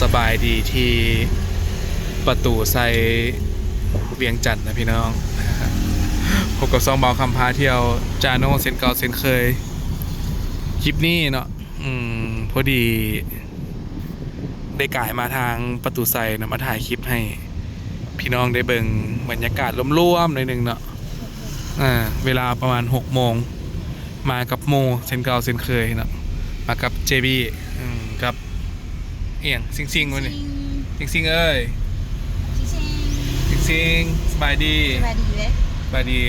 ສະບາຍດີທີ່ປະຕູໄຊວຽງຈັນນະພີ່ນ້ອງ. ພົບກັບຊ່ອງບ່າວຄຳພາທ່ຽວ ຈາໂນ ເຊັ່ນເກົ່າເຊັ່ນເຄີຍ. ຄລິບນີ້ເນາະ ອືມ ພໍດີໄດ້ກາຍມາທາງປະຕູໄຊເນາະ ມາຖ່າຍຄລິບໃຫ້ພີ່ນ້ອງໄດ້ເບິ່ງບັນຍາກາດລວມໆໜ້ອຍໜຶ່ງເນາະ. ອ່າ ເວລາປະມານຫົກໂມງ ມາກັບໝູ່ເຊັ່ນເກົ່າເຊັ່ນເຄີຍເນາະ ມາກັບເຈບີ ອືມ ກັບອີ່ຫຍັງ ຊິງຊິງ ວະນີ້ ຊິງຊິງເອີຍ ຊິງຊິງ ຊິງຊິງ ສະບາຍດີ ສະບາຍດີເດ້ ສະບາຍດີ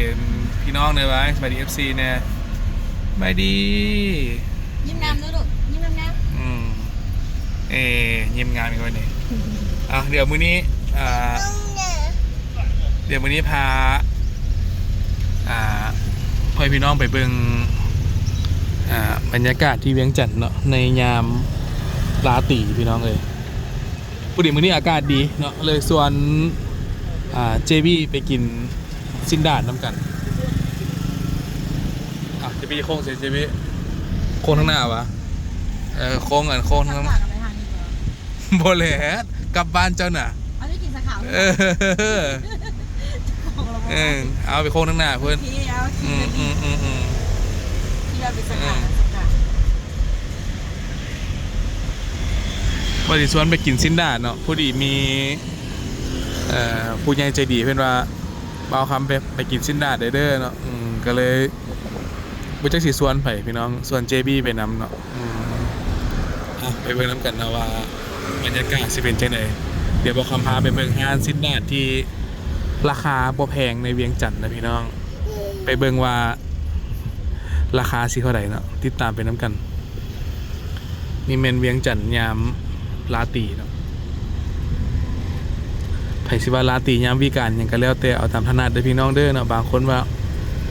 ພີ່ນ້ອງເດີ ບາຍ ສະບາຍດີເອັຟຊີແດ່ ສະບາຍດີ. ຍິ້ມງາມເດີລູກ ຍິ້ມງາມໆ ອືມ ເອີ ຍິ້ມງາມອີກແລ້ວນີ້. ອ່ະ ດຽວມື້ນີ້ ອ່າ ດຽວມື້ນີ້ພາ ອ່າ ພໍ່ແມ່ພີ່ນ້ອງໄປເບິ່ງ ອ່າ ບັນຍາກາດທີ່ວຽງຈັນເນາະ ໃນຍາມລາຕີພີ່ນ້ອງເອີຍ. ພໍດີມື້ນີ້ອາກາດດີເນາະ ເລີຍຊວນ ອ່າ ເຈບີໄປກິນຊີ້ນດາດນຳກັນ. ອ່ະ ເຈບີໂຄ້ງໃສ່ ເຈບີໂຄ້ງທາງໜ້າຫວາ? ເອີ ໂຄ້ງ ອັນໂຄ້ງທາງ ບໍ່ແຫຼະ ກັບບ້ານເຈົ້ານະ ເອົາໄປກິນສາຂາ ເອີ ເອີ ເອົາໄປໂຄ້ງທາງໜ້າເພິ່ນ ອືມ ທີ່ວ່າໄປສາຂາ ເອີ ສາຂາ ວ່າຊິຊວນໄປກິນຊີ້ນດາດເນາະ ພໍດີມີ ເອີ ຜູ້ໃຫຍ່ໃຈດີເພິ່ນວ່າ ບ່າວຄຳໄປ ໄປກິນຊີ້ນດາດເດີເນາະ ອືມ ກໍເລີຍບໍ່ຈັກຊິຊວນໃຜພີ່ນ້ອງ ຊວນເຈບີໄປນຳເນາະ. ອືມ ອ່ະ ໄປເບິ່ງນຳກັນເນາະວ່າບັນຍາກາດຊິເປັນຈັ່ງໃດ. ດຽວບ່າວຄຳພາໄປເບິ່ງຮ້ານຊີ້ນດາດທີ່ລາຄາບໍ່ແພງໃນວຽງຈັນນະພີ່ນ້ອງ ໄປເບິ່ງວ່າລາຄາຊິເທົ່າໃດເນາະ ຕິດຕາມໄປນຳກັນ. ນີ້ແມ່ນວຽງຈັນຍາມລາຕີເນາະ ໃຜຊິວ່າລາຕີຍາມວິການຫຍັງກໍແລ້ວແຕ່ ເອົາຕາມຖະໜັດເດີພີ່ນ້ອງເດີເນາະ. ບາງຄົນວ່າ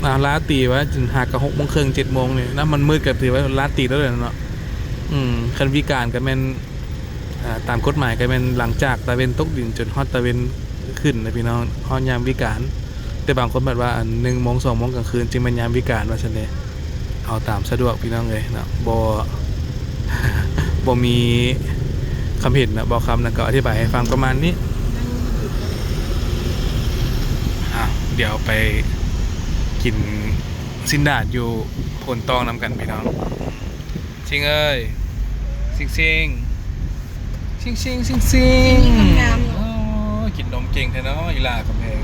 ອ່າ ລາຕີວ່າ ຫາກໍຫົກໂມງເຄິ່ງ ເຈັດໂມງນີ້ນະ ມັນມືດກໍຖືວ່າລາຕີແລ້ວເນາະ. ອືມ ຄັນວິການກໍແມ່ນ ອ່າ ຕາມກົດໝາຍກໍແມ່ນຫຼັງຈາກຕາເວັນຕົກດິນຈົນຮອດຕາເວັນຂຶ້ນນະພີ່ນ້ອງ ຮອດຍາມວິການ. ແຕ່ບາງຄົນບັດວ່າ ອັນ ໜຶ່ງໂມງ ສອງໂມງກາງຄືນຈຶ່ງແມ່ນຍາມວິການວ່າຊັ້ນເດ. ເອົາຕາມສະດວກພີ່ນ້ອງເອີຍເນາະ ບໍ່ ບໍ່ມີຄຳເຫັນນະ ບ່າວຄຳນະ ກໍອະທິບາຍໃຫ້ຟັງປະມານນີ້. ອ່ະ ດຽວໄປກິນຊີ້ນດາດຢູ່ໂພນຕອງນຳກັນພີ່ນ້ອງ. ຊິງເອີຍ ຊິງຊິງ ຊິງຊິງ ຊິງຊິງ ຊິງງາມໆ ໂອ້ຍ ກິນນົມເກັ່ງແທ້ເນາະ ອີຫຼ້າກຳແພງ.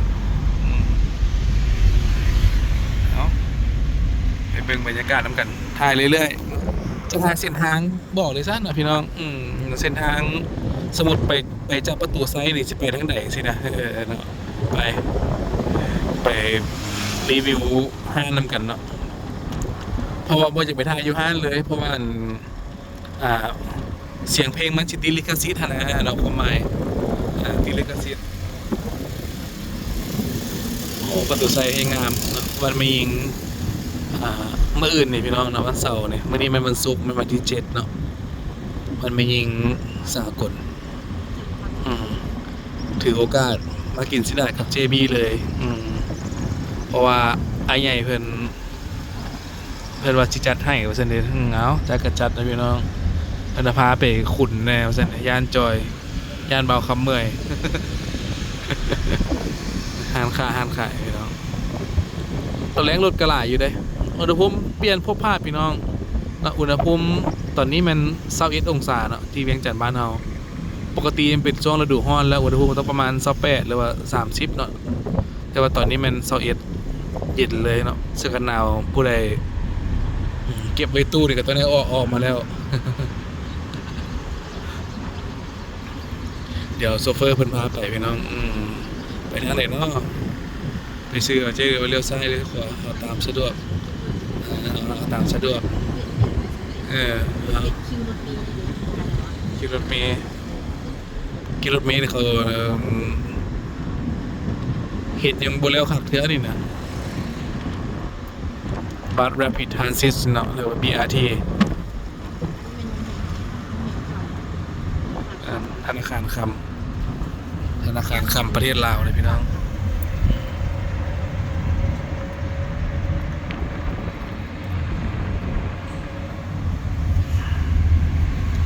ອືມ ເອົາ ໄປເບິ່ງບັນຍາກາດນຳກັນ ຖ່າຍເລື້ອຍໆ ຈະຖ່າຍເສັ້ນທາງບອກເລີຍຊະນະພີ່ນ້ອງ. ອືມ ເສັ້ນທາງ ສົມມຸດໄປ ໄປຈາກປະຕູໄຊນີ້ຊິໄປທາງໃດຊີ້ນະ ເອີ ເນາະ. ໄປ ໄປຣີວິວຮ້ານນຳກັນເນາະ ເພາະວ່າບໍ່ຢາກໄປຖ່າຍຢູ່ຮ້ານເລີຍ ເພາະວ່າ ອັນ ອ່າ ສຽງເພງມັນຊິຕິດລິຂະສິດຫັ້ນນະເນາະ ຄວາມໝາຍ ອ່າ ຕິດລິຂະສິດ. ໂອ້ ປະຕູໄຊແຮງງາມເນາະ ວັນແມ່ຍິງ ອ່າ ມື້ອື່ນນີ້ພີ່ນ້ອງເນາະ ວັນເສົານີ້ ມື້ນີ້ແມ່ນວັນສຸກ ແມ່ນວັນທີເຈັດເນາະ ວັນແມ່ຍິງສາກົນ. ອືມ ຖືໂອກາດມາກິນຊີ້ນດາດກັບເຈບີເລີຍ. ອືມ ເພາະວ່າອ້າຍໃຫຍ່ເພິ່ນ ເພິ່ນວ່າຊິຈັດໃຫ້ວ່າຊັ້ນເດ. ອືມ ເອົາ ຈັດກໍຈັດນະພີ່ນ້ອງ ເພິ່ນວ່າພາໄປຂຸນແດ່ວ່າຊັ້ນ ຢ້ານຈ່ອຍ ຢ້ານບ່າວຄຳເມື່ອຍ. ຮ້ານຄ້າຮ້ານຂາຍພີ່ນ້ອງ ຕອນແລງລົດກໍຫຼາຍຢູ່ເດ້. ອຸນຫະພູມປ່ຽນໂພດພາດພີ່ນ້ອງເນາະ ອຸນຫະພູມຕອນນີ້ແມ່ນຊາວເອັດອົງສາເນາະ ທີ່ວຽງຈັນບ້ານເຮົາ. ປົກກະຕິມັນເປັນຊ່ວງລະດູຮ້ອນແລ້ວ ອຸນຫະພູມມັນຕ້ອງປະມານຊາວແປດ ຫຼືວ່າສາມສິບເນາະ ແຕ່ວ່າຕອນນີ້ແມ່ນຊາວເອັດ ເຢັນເລີຍເນາະ. ເສື້ອກັນໜາວຜູ້ໃດ ອືມ ເກັບໄວ້ຕູ້ນີ້ກໍຕ້ອງໄດ້ເອົາອອກມາແລ້ວ. ດຽວໂຊເຟີເພິ່ນພາໄປພີ່ນ້ອງ. ອືມ ໄປທາງໃດເນາະ? ໄປຊື່ວ່າເຈົ້າວ່າລ້ຽວຊ້າຍ ລ້ຽວຂວາ ເອົາຕາມສະດວກ ເອີ ເອົາຕາມສະດວກ. ເອີ ເອົາ ຄິວລົດເມ ຄິວລົດເມນີ້ເຂົາ ເອີ ເຮັດຍັງບໍ່ແລ້ວຄັກເທື່ອນີ້ນະ Bus Rapid Transit ເນາະ ຫຼືວ່າ ບີອາທີ ເອີ ທະນາຄານຄຳ ທະນາຄານຄຳປະເທດລາວເດ້ພີ່ນ້ອງ.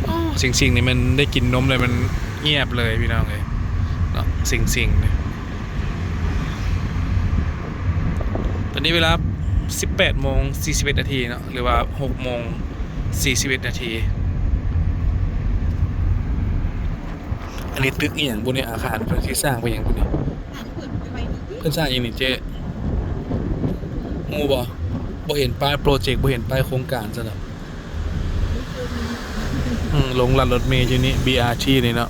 ໂອ້ ຊິງໆນີ້ແມ່ນໄດ້ກິນນົມແລ້ວມັນງຽບເລີຍພີ່ນ້ອງເອີຍເນາະ ຊິງໆນີ້. ຕອນນີ້ເວລາສິບແປດໂມງສີ່ສິບເອັດນາທີເນາະ ຫຼືວ່າຫົກໂມງສີ່ສິບເອັດນາທີ. ອັນນີ້ຕຶກອີ່ຫຍັງບຸນີ້? ອາຄານເພິ່ນຊິສ້າງໄປຫຍັງບຸນີ້? ເພິ່ນສ້າງອີ່ຫຍັງນີ້ເຈ້? ຮູ້ບໍ່? ບໍ່ເຫັນປ້າຍໂປຣເຈັກ ບໍ່ເຫັນປ້າຍໂຄງການຊັ້ນດອກ. ອືມ ລົງລັດລົດເມຢູ່ນີ້ ບີອາທີ ນີ້ເນາະ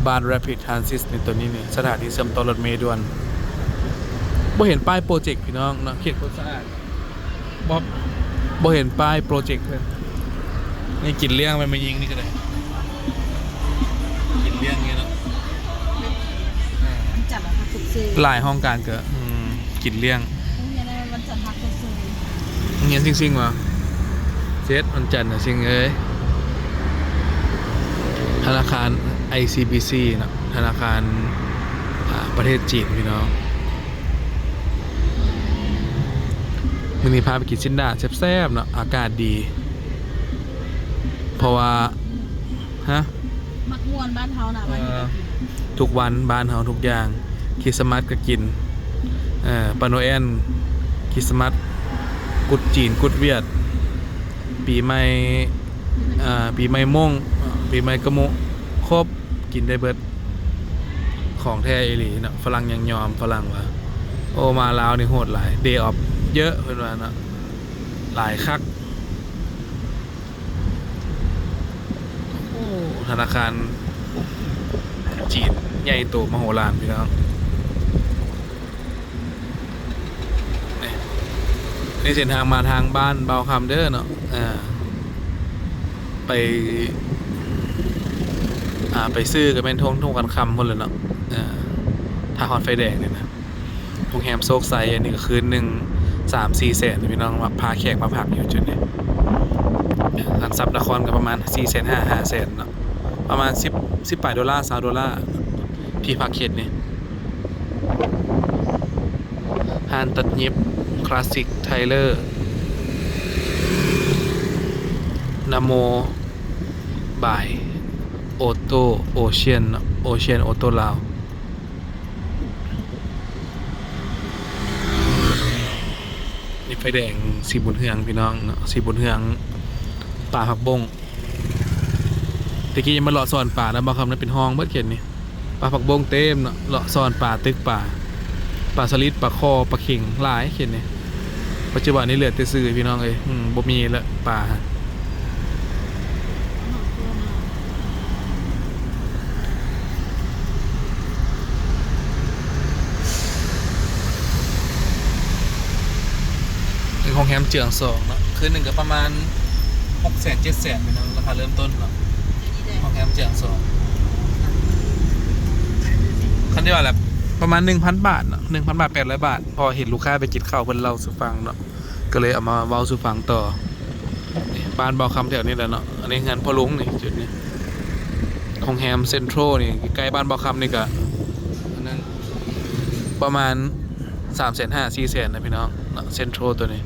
Bus Rapid Transit ນີ້ ໂຕນີ້ນີ້ ສະຖານີເຊື່ອມຕໍ່ລົດເມດ່ວນ. ບໍ່ເຫັນປ້າຍໂປຣເຈັກພີ່ນ້ອງເນາະ ເຂດຄົນສະອາດ ບໍ່ ບໍ່ເຫັນປ້າຍໂປຣເຈັກເພິ່ນ. ນີ້ກິນລ້ຽງແມ່ນ ແມ່ຍິງນີ້ກໍໄດ້ ກິນລ້ຽງນີ້ເນາະ. ວັນຈັນລະພັກຊົດເຊີຍ ຫຼາຍຫ້ອງການກໍ ອືມ ກິນລ້ຽງ. ໂຮງຮຽນໃນວັນຈັນພັກຊົດເຊີຍ. ໂຮງຮຽນຊິງໆຫວາ? ເຈັດ ວັນຈັນນະຊິງເອີຍ. ທະນາຄານ ໄອຊີບີຊີ ເນາະ ທະນາຄານ ອາ ປະເທດຈີນພີ່ນ້ອງ. ມື້ນີ້ພາໄປກິນຊີ້ນດາດແຊບໆເນາະ ອາກາດດີ ເພາະວ່າ ຮະ? ມັກມ່ວນບ້ານເຮົານະ ເອີ ມາກິນ ທຸກວັນບ້ານເຮົາທຸກຢ່າງ. ຄຣິດສະມັດກໍກິນ ເອີ ປາໂນແອນ ຄຣິດສະມັດ ກຸດຈີນ ກຸດຫວຽດ ປີໃໝ່ ເອີ ປີໃໝ່ມົ້ງ ປີໃໝ່ກະມຸ ຄົບ ກິນໄດ້ເບິດ. ຂອງແທ້ອີ່ຫຼີເນາະ ຝຣັ່ງຍັງຍອມ ຝຣັ່ງວ່າ ໂອ້ ມາລາວນີ້ໂຫດຫຼາຍ ເດອອບເຍີະ ເພິ່ນວ່າເນາະ ຫຼາຍຄັກ. ໂອ້ ທະນາຄານຈີນໃຫຍ່ໂຕມະໂຫລານພີ່ນ້ອງ. ນີ້ ນີ້ເສັ້ນທາງມາທາງບ້ານບ່າວຄຳເດີເນາະ ເອີ ໄປ ອ່າ ໄປຊື້ກໍແມ່ນທົ່ງ ທົ່ງກັນຄ່ຳພຸ້ນແຫຼະເນາະ ເອີ ຖ້າຮອດໄຟແດງນີ້ນະ. ໂຮງແຮມໂຊກໄຊ ອັນນີ້ກໍຄືນໜຶ່ງສາມສີ່ແສນພີ່ນ້ອງ ມາພາແຂກມາພັກຢູ່ຈຸດນີ້. ຄັນສັບນະຄອນກໍປະມານສີ່ແສນຫ້າ ຫ້າແສນເນາະ ປະມານສິບ ສິບປາຍໂດລາ ຊາວໂດລາ ທີ່ພັກເຂດນີ້. ຮ້ານຕັດເຢັບ Classic Tailor Namo by Auto Ocean ເນາະ Ocean Auto ລາວ. ນີ້ໄຟແດງສີບຸນເຮືອງພີ່ນ້ອງເນາະ ສີບຸນເຮືອງ ປ່າຜັກບົ້ງ. ແຕ່ກີ້ຍັງມາເລາະສອນປານະ ບ່າວຄຳນັ້ນເປັນຮ່ອງເບິດເຂດນີ້ ປ່າຜັກບົ້ງເຕັມເນາະ ເລາະສອນປາ ຕຶກປາ ປາສະລິດ ປາຄໍ່ ປາເຂັງ ຫຼາຍເຂດນີ້. ປັດຈຸບັນນີ້ເຫຼືອແຕ່ຊື່ພີ່ນ້ອງເອີຍ ອືມ ບໍ່ມີລະປາ. ເປັນໂຮງແຮມເຈືອງສອງເນາະ ຄືນໜຶ່ງກໍປະມານຫົກແສນ ເຈັດແສນ ພີ່ນ້ອງ ລາຄາເລີ່ມຕົ້ນເນາະ ໂຮງແຮມເຈືອງສອງ. ຄັນທີ່ວ່າແຫຼະ ປະມານໜຶ່ງພັນບາດເນາະ ໜຶ່ງພັນບາດ ແປດຮ້ອຍບາດ ເພາະເຫັນລູກຄ້າໄປກິນເຂົ້າເພິ່ນເລົ່າສູ່ຟັງເນາະ ກໍເລີຍເອົາມາເວົ້າສູ່ຟັງຕໍ່. ນີ້ ບ້ານບ່າວຄຳແຖວນີ້ແຫຼະເນາະ ອັນນີ້ເຮືອນພໍ່ລຸງນີ້ ຈຸດນີ້. ໂຮງແຮມເຊັນໂທຣນີ້ ໃກ້ບ້ານບ່າວຄຳນີ້ກະ ອັນນັ້ນ ປະມານສາມແສນຫ້າ ສີ່ແສນນະພີ່ນ້ອງເນາະ ເຊັນໂທຣໂຕນີ້.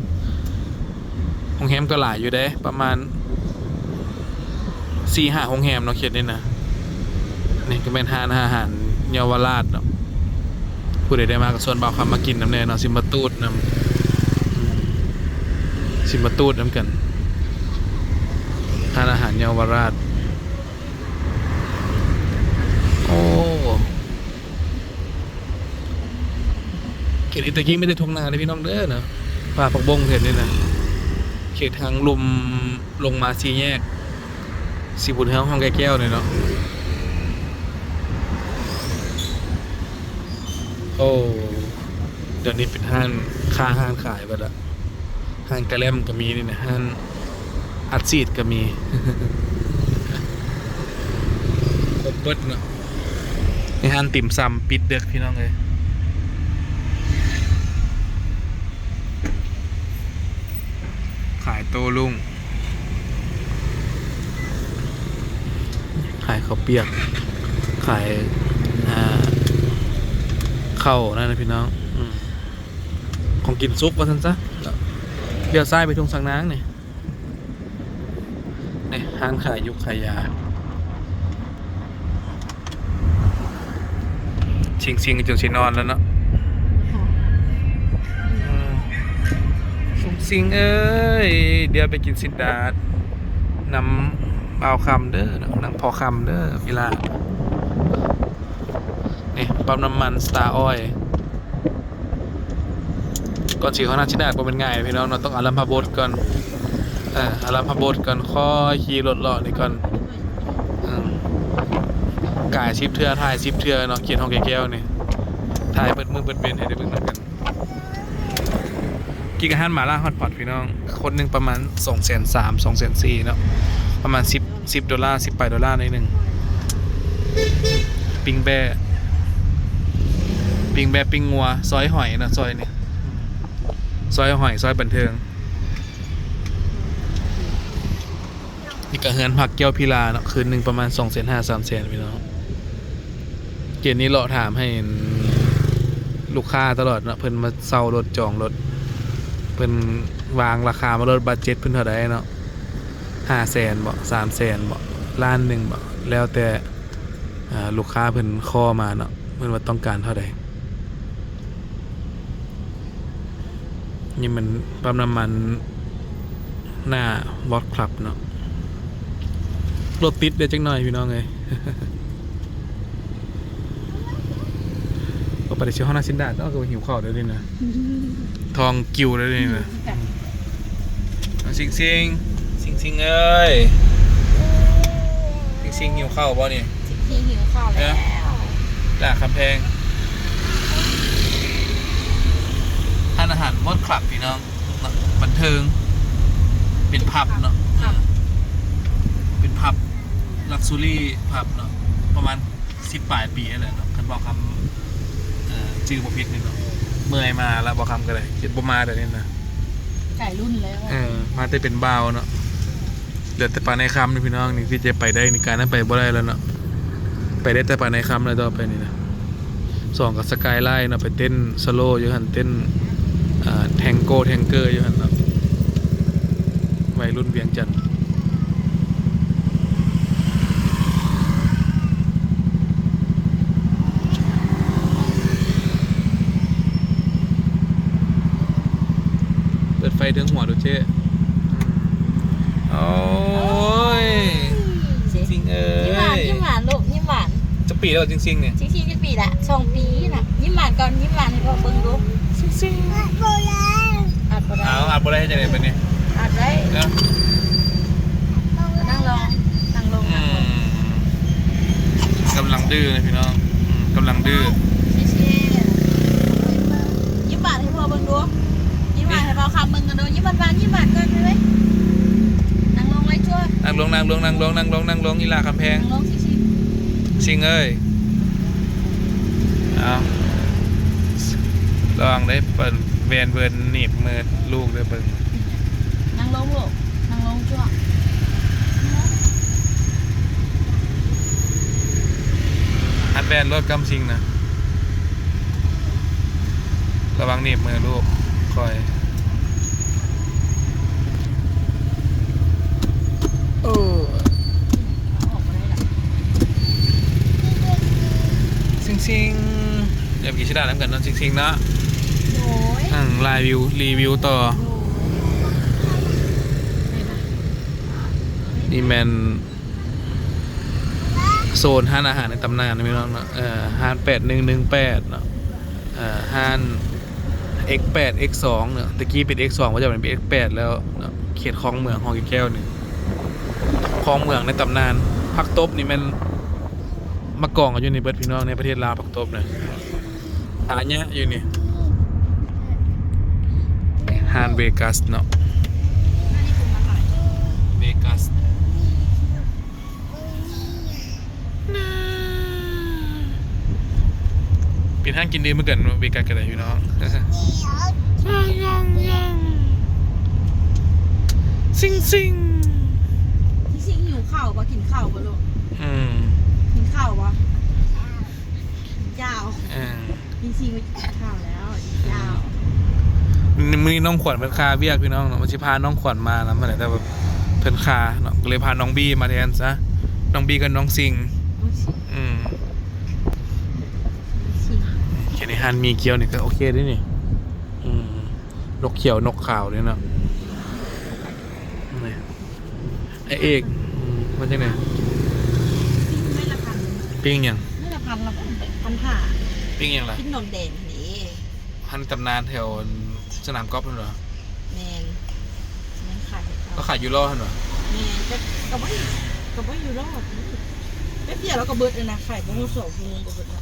ໂຮງແຮມກໍຫຼາຍຢູ່ເດ້ ປະມານສີ່ຫ້າໂຮງແຮມເນາະ ເຂດນີ້ນະ. ນີ້ກໍແມ່ນຮ້ານອາຫານເຍົາວະລາດເນາະ ຜູ້ໃດໄດ້ມາກໍຊວນບ່າວຄຳມາກິນນຳແດ່ເນາະ ຊິມາຕູດນຳ ອືມ ຊິມາຕູດນຳກັນ ຮ້ານອາຫານເຍົາວະລາດ. ໂອ້ ເຂດນີ້ແຕ່ກີ້ມີແຕ່ທົ່ງນາເດ້ພີ່ນ້ອງເດີເນາະ ປ່າຜັກບົ້ງເຂດນີ້ນະ ເຂດທາງລຸ່ມລົງມາສີ່ແຍກສີບຸນເຮືອງ ຫ້ອງໄກ່ແກ້ວນີ້ເນາະ. ໂອ້ ດຽວນີ້ເປັນຮ້ານຄ້າຮ້ານຂາຍເບິດລະ ຮ້ານກະແລັມກໍມີນີ້ນະ ຮ້ານອັດສີດກໍມີ ຄົບເບິດເນາະ. ໃນຮ້ານຕິ່ມຊຳປິດເດິກພີ່ນ້ອງເອີຍ ຂາຍໂຕ້ລຸ້ງ ຂາຍເຂົ້າປຽກ ຂາຍ ອ່າ ເຂົ້ານັ້ນນະພີ່ນ້ອງ ອືມ ຂອງກິນສຸກວ່າຊັ້ນຊະ. ລ້ຽວຊ້າຍໄປທົ່ງສັກນາງນີ້ ນີ້ຮ້ານຂາຍຢູກຂາຍຢາ ຊິງໆ ຈົນຊິນອນແລ້ວເນາະ. ອືມ ຊິງໆ ເອີຍ ດຽວໄປກິນຊີ້ນດາດນຳບ່າວຄຳເດີເນາະ ນຳພໍ່ຄຳເດີ ເວລາ ນີ້ ປ້ຳນ້ຳມັນ Star Oil. ກ່ອນຊິຮອດນາຊິດາດບໍ່ແມ່ນງ່າຍພີ່ນ້ອງເນາະ ຕ້ອງອາລຳພະບົດກ່ອນ ເອີ ອາລຳພະບົດກ່ອນ ຄ່ອຍຂີ່ລົດເລາະນີ້ກ່ອນ ເອີ ກາຍສິບເທື່ອ ຖ່າຍສິບເທື່ອເນາະ ເຂດຮ່ອງແກ້ວນີ້ ຖ່າຍເບິດມື້ເບິດເວັນໃຫ້ໄດ້ເບິ່ງນຳກັນ. ກິນອາຫານໝາລ່າຮອດພອດພີ່ນ້ອງ ຄົນໜຶ່ງປະມານສອງແສນສາມ ສອງແສນສີ່ເນາະ ປະມານສິບ ສິບໂດລາ ສິບປາຍໂດລາໜ້ອຍໜຶ່ງ ປີ້ງແບ້ ປີ້ງແບ້ ປີ້ງງົວ ຊອຍຫອຍເນາະ ຊອຍນີ້ ຊອຍຫອຍ ຊອຍບັນເທີງ. ນີ້ກະເຮືອນພັກແກ້ວພິລາເນາະ ຄືນໜຶ່ງປະມານສອງແສນຫ້າ ສາມແສນພີ່ນ້ອງ. ເກດນີ້ເລາະຖາມໃຫ້ ອັນ ລູກຄ້າຕະຫຼອດເນາະ ເພິ່ນມາເຊົ່າລົດ ຈອງລົດ ເພິ່ນວາງລາຄາມາໂລດ ບັດເຈັດເພິ່ນເທົ່າໃດເນາະ ຫ້າແສນບໍ ສາມແສນບໍ ລ້ານໜຶ່ງບໍ ແລ້ວແຕ່ ອ່າ ລູກຄ້າເພິ່ນຂໍມາເນາະ ເພິ່ນວ່າຕ້ອງການເທົ່າໃດ. ນີ້ມັນປ້ຳນ້ຳມັນໜ້າ Yacht Club ເນາະ ລົດຕິດເດ້ຈັກໜ້ອຍພີ່ນ້ອງເອີຍ. ບໍ່ໄປໄດ້ຊິຮອດນາຊິນດາດເນາະ ຄືວ່າຫິວເຂົ້າເດ້ນີ້ນະ ທ້ອງກິວເດ້ນີ້ນະ. ຊິງຊິງ ຊິງຊິງເອີຍ ຊິງຊິງຫິວເຂົ້າບໍ່ນີ້? ຊິງຊິງຫິວເຂົ້າແລ້ວ ຫຼ້າຄຳແພງ ຮ້ານອາຫານ Yacht Club ພີ່ນ້ອງ ບັນເທີງ ເປັນ pub ເນາະ ເປັນ pub luxury pub ເນາະ ປະມານ ສິບປາຍປີແລ້ວເນາະ ຄັນບໍ່ຄຳ ເອີ ຈື່ບໍ່ຜິດນີ້ເນາະ ເມື່ອຍມາລະບໍ່ຄຳກະໄດ້ ເຮັດບໍ່ມາແລ້ວນີ້ນະ ຫຼາຍລຸ້ນແລ້ວ ເອີ ມາແຕ່ເປັນບ່າວເນາະ ເຫຼືອແຕ່ປານາຍຄຳນີ້ພີ່ນ້ອງ ນີ້ທີ່ຈະໄປໄດ້ນີ້ ການນັ້ນໄປບໍ່ໄດ້ແລ້ວເນາະ ໄປໄດ້ແຕ່ປານາຍຄຳແລ້ວຕໍ່ໄປນີ້ນະ. ສອງກະ Skyline ເນາະ ໄປເຕັ້ນສະໂລຢູ່ຫັ້ນ ເຕັ້ນ ເອີ ແທັງໂກ ແທັງເກີຢູ່ຫັ້ນເນາະ ໄວລຸ້ນວຽງຈັນ. ເປີດໄຟເທິງຫົວດູເຈ້. ໂອ້ຍ ຊິງໆເອີຍ ຍິ້ມຫວານ ຍິ້ມຫວານລູກ ຍິ້ມຫວານ. ຈັກປີແລ້ວຊິງໆນີ້? ຊິງໆຈັກປີລະ? ສອງປີນະ. ຍິ້ມຫວານກ່ອນ ຍິ້ມຫວານໃຫ້ພໍ່ເບິ່ງດູ ຊິງໆ. ອັດບໍ່ໄດ້ ອັດບໍ່ໄດ້. ເອົາ ອັດບໍ່ໄດ້ເຮັດຈັ່ງໃດບັດນີ້? ອັດໄດ້ ນະ ນັ່ງລົງ ນັ່ງລົງ ອືມ ນັ່ງລົງ. ກຳລັງດື້ນະພີ່ນ້ອງ ອືມ ກຳລັງດື້. ຍິ້ມຫວານໃຫ້ພໍ່ເບິ່ງດູ ຍິ້ມຫວານໃຫ້ບ່າວຄຳເບິ່ງກ່ອນດູ ຍິ້ມຫວານໆ ຍິ້ມຫວານກ່ອນເວີຍ. ນັ່ງລົງໄວ້ຈົວ ນັ່ງລົງ ນັ່ງລົງ ນັ່ງລົງ ນັ່ງລົງ ນັ່ງລົງ ອີ່ຫຼ້າຄຳແພງ ນັ່ງລົງຊິງໆ ຊິງເອີຍ. ເອົາ ລະວັງເດີ ແວ່ນເວີນໜີບມືລູກເດີ ເບິ່ງ. ນັ່ງລົງລູກ ນັ່ງລົງຈົວ. ຮັດແວ່ນໂລດກຳຊິງນະ ລະວັງໜີບມືລູກຂ້ອຍ. ໂອ້ ຊິງໆ ດຽວໄປກິນຊິດາດນຳກັນເນາະ ຊິງໆເນາະ. ໂດຍ ອືມ ລາຍວິວ ຣີວິວຕໍ່. ໂດຍ ນີ້ແມ່ນ ໂຊນຮ້ານອາຫານໃນຕຳນານພີ່ນ້ອງເນາະ ເອີ ຮ້ານແປດໜຶ່ງໜຶ່ງແປດເນາະ ເອີ ຮ້ານເອັກແປດ ເອັກສອງເນາະ ແຕ່ກີ້ເປັນເອັກສອງ ປັດຈຸບັນເປັນເອັກແປດແລ້ວເນາະ ເຂດຄອງເໝືອງ ຮອງແກ້ວນີ້ ຄອງເໝືອງໃນຕຳນານ. ຜັກຕົບນີ້ແມ່ນມາກອງກັນຢູ່ນີ້ເບິດພີ່ນ້ອງ ໃນປະເທດລາວ ຜັກຕົບນະ. ຫາຍາກຢູ່ນີ້ ຮ້ານເວກັສເນາະ ເວກັສ ເປັນຮ້ານກິນດື່ມຄືກັນເນາະ ເວກັສກະໄດ້ພີ່ນ້ອງ. ຊິງໆ ຊິງໆ ຫິວເຂົ້າບໍ່? ກິນເຂົ້າບໍ່ລູກ? ອືມ ກິນເຂົ້າບໍ່? ເຈົ້າ ເອີ ອີ່ຊີໄປກິນເຂົ້າແລ້ວ ເຈົ້າ. ມື້ນີ້ນ້ອງຂວັນເພິ່ນຄາວຽກພີ່ນ້ອງເນາະ ວ່າຊິພານ້ອງຂວັນມານຳຫັ້ນແຫຼະ ແຕ່ວ່າເພິ່ນຄາເນາະ ກະເລີຍພານ້ອງບີມາແທນຊະ ນ້ອງບີກັບນ້ອງຊິງ. ອືມ ຊິງ ຮ້ານໝີ່ກຽວນີ້ກໍໂອເຄເດ້ນີ້ ອືມ ນົກຂຽວນົກຂາວເດ້ເນາະ ນີ້ ອ້າຍເອກ ອືມ ວ່າຈັ່ງໃດ? ປີ້ງໄມ້ລະພັນ ປີ້ງຫຍັງ? ໄມ້ລະພັນລະພັນຫ້າ ປີ້ງຫຍັງລະ? ປີ້ງໜອນແດງນີ້ ຮ້ານຕຳນານແຖວສະໜາມກອບຫັ້ນເຫວ? ແມ່ນ ແມ່ນຂາຍໃຫ້ເຂົາ ເຂົາຂາຍຢູ່ລໍຫັ້ນເຫວ? ແມ່ນ ແຕ່ກໍບໍ່ ກໍບໍ່ຢູ່ລໍ ແປັບດຽວລາວກໍເບິດແລ້ວນະ ຂາຍບໍ່ຮອດສອງຊົ່ວໂມງກໍເບິດແລ້ວ.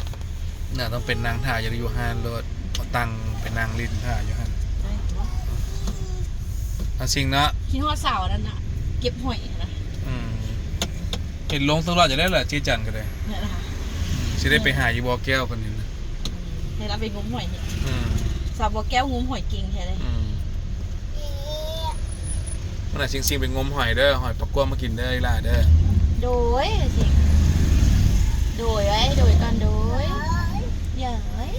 ໜ້າຕ້ອງໄປນັ່ງຖ້າຢູ່ ຢູ່ຮ້ານໂລດ ເອົາຕັ່ງໄປນັ່ງຫຼິ້ນຖ້າຢູ່ຫັ້ນ ໄດ້ຕົວະ ເອົາຊິງເນາະ ຄິດຮອດສາວອັນນັ້ນນະ ເກັບຫອຍນະ ອືມ ເຫັນລົງຕະຫຼອດຢູ່ແລ້ວລະ ເຈຈັນກໍໄດ້ ແມ່ນລະ ຊິໄດ້ໄປຫາຢູ່ບໍ່ແກ້ວເພິ່ນນີ້ນະ ອືມ ໃຫ້ລາວໄປງົມຫອຍນີ້ ອືມ ສາວບໍ່ແກ້ວງົມຫອຍເກັ່ງແທ້ເດ້ ອືມ ມື້ໜ້າຊິງໆ ໄປງົມຫອຍເດີ ຫອຍປາກກວາງມາກິນເດີ ອີ່ຫຼ້າເດີ ໂດຍ ຊິງ ໂດຍ ເອີຍ ໂດຍກ່ອນ ໂດຍ ເອີຍ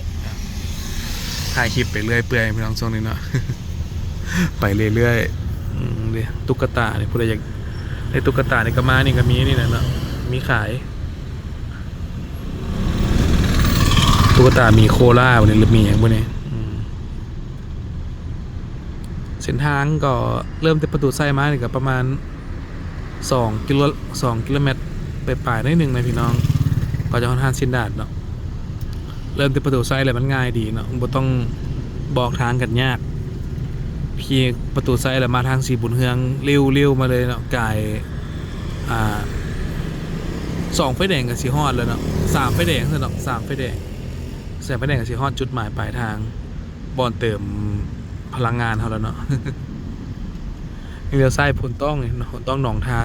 ຖ່າຍຄລິບໄປເລື້ອຍເປື່ອຍພີ່ນ້ອງ ຊ່ວງນີ້ເນາະ ໄປເລື້ອຍໆ ອືມ ເດ້ ຕຸກກະຕານີ້ ຜູ້ໃດຢາກໄດ້ຕຸກກະຕານີ້ກໍມານີ້ກໍມີນີ້ແຫຼະເນາະ ມີຂາຍ ຕຸກກະຕາໝີ່ໂຄລາບໍ່ນີ້ ຫຼືໝີ່ຫຍັງບໍ່ນີ້ ອືມ ເສັ້ນທາງກໍເລີ່ມແຕ່ປະຕູໄຊມານີ້ກໍປະມານສອງກິໂລ ສອງກິໂລແມັດປາຍໆ ໜ້ອຍໜຶ່ງນະພີ່ນ້ອງ ກໍຈະຮອດຮ້ານຊິນດາດເນາະ ເລີ່ມແຕ່ປະຕູໄຊແລ້ວມັນງ່າຍດີເນາະ ບໍ່ຕ້ອງບອກທາງກັນຍາກ ຂີ່ປະຕູໄຊແລ້ວມາທາງສີບຸນເຮືອງ ລ້ຽວໆ ມາເລີຍເນາະ ກາຍ ອ່າ ສອງໄຟແດງກໍຊິຮອດແລ້ວເນາະ ສາມໄຟແດງຊັ້ນເນາະ ສາມໄຟແດງ ສາມໄຟແດງກໍຊິຮອດຈຸດໝາຍປາຍທາງ ບ່ອນເຕີມພະລັງງານເຮົາແລ້ວເນາະ ນີ້ລ້ຽວຊ້າຍໂພນຕ້ອງນີ້ເນາະ ໂພນຕ້ອງໜອງທາ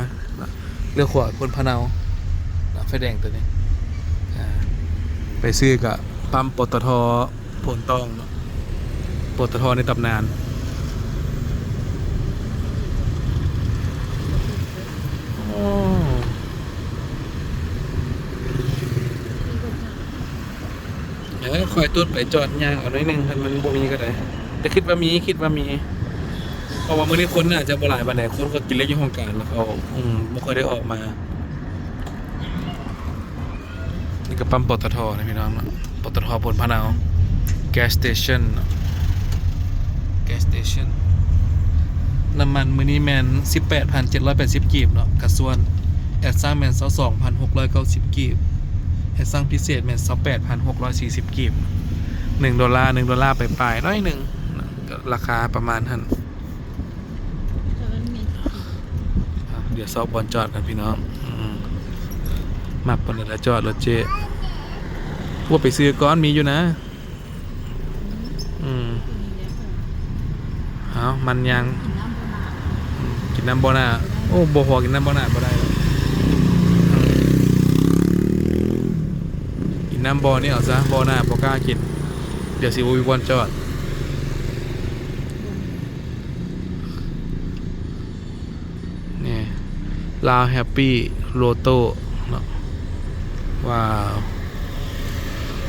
ລ້ຽວຂວາໂພນພະເນົາ ໄຟແດງໂຕນີ້ ອ່າ ໄປຊື້ກະປ້ຳ ປຕທ. ໂພນຕ້ອງເນາະ ປຕທ. ໃນຕຳນານ ໂອ້ ເອີ ຂ້ອຍຕຸດໄປຈອດຍ່າງເອົາໜ້ອຍໜຶ່ງ ຄັນມັນບໍ່ມີກໍໄດ້ ແຕ່ຄິດວ່າມີ ຄິດວ່າມີ ເພາະວ່າມື້ນີ້ຄົນອາດຈະບໍ່ຫຼາຍປານໃດ ຄົນກໍກິນເລກຢູ່ຫ້ອງການ ແລ້ວເຂົາ ອືມ ບໍ່ຄ່ອຍໄດ້ອອກມາ. ນີ້ກໍປ້ຳ ປຕທ. ນະພີ່ນ້ອງເນາະ ປຕທ. ໂພນພະເນົາ Gas Station ເນາະ Gas Station ນ້ຳມັນມື້ນີ້ແມ່ນສິບແປດພັນເຈັດຮ້ອຍແປດສິບກີບເນາະ ກະສ່ວນ ແອັດຊັງແມ່ນຊາວສອງພັນຫົກຮ້ອຍເກົ້າສິບກີບ ແອັດຊັງພິເສດແມ່ນຊາວແປດພັນຫົກຮ້ອຍສີ່ສິບກີບ ໜຶ່ງໂດລາ ໜຶ່ງໂດລາປາຍໆ ໜ້ອຍໜຶ່ງເນາະ ກໍລາຄາປະມານຫັ້ນ. ດຽວຊອກບ່ອນຈອດກັນພີ່ນ້ອງ ອືມ ມັກບ່ອນໃດລະຈອດໂລດເຈ້ ພວກໄປຊື້ກ່ອນ ມີຢູ່ນະ ອືມ ເອົາ ມັນຍັງ ກິນນ້ຳບໍ່ໜ້າ ໂອ້ ບໍ່ພໍ ກິນນ້ຳບໍ່ໜ້າບໍ່ໄດ້ ກິນນ້ຳບໍ່ນີ້ເອົາຊະ ບໍ່ໜ້າບໍ່ກ້າກິນ ດຽວຊິບໍ່ມີບ່ອນຈອດ. ນີ້ ລາວແຮັບປີ້ໂລໂຕ້ເນາະ ວ້າວ